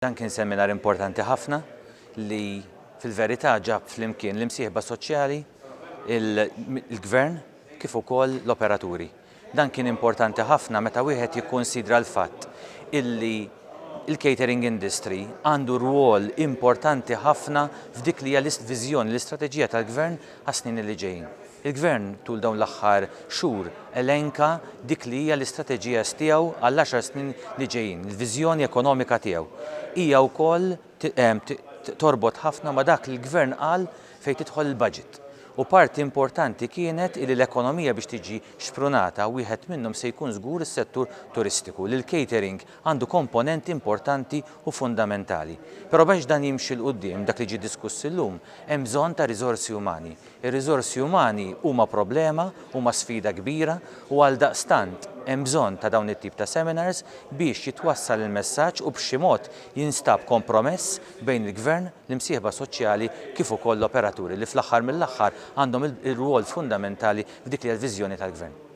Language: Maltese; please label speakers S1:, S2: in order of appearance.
S1: Dan kien seminar importanti ħafna li fil-verità ġab flimkien l-imsieħba soċjali, il-Gvern kif ukoll l-operaturi. Dan kien importanti ħafna meta wieħed jikkunsidra l-fatt illi l-catering industry għandu rwol importanti ħafna f'dik li hija l-viżjoni, l-istrateġija tal-Gvern għas-snin li ġejjin. Il-Gvern tul dawn l-aħħar xhur elenka dik li hija l-istrateġija tiegħu għall-għaxar snin li ġejjin, il-viżjoni ekonomika tiegħu. Hija wkoll torbot ħafna ma' dak li l-Gvern qal fejn tidħol il-budget. U parti importanti kienet illi l-ekonomija biex tiġi xprunata wieħed minnhom se jkun żgur is-settur turistiku li l-catering għandu komponent importanti u fundamentali. Però biex dan jimxi 'l quddiem, dak li ġie diskuss illum, hemm bżonn ta' riżorsi umani. Ir-riżorsi umani huma problema, huma sfida kbira u għaldaqstant hemm bżonn ta' dawn it-tip ta' seminars biex jitwassal il-messaġġ u b'xi mod jinstab kompromess bejn il-Gvern, l-imsieħba soċjali kif ukoll l-operaturi li fl-aħħar mill-aħħar għandhom ir-rwol fundamentali f'dik li hija l-viżjoni tal-Gvern.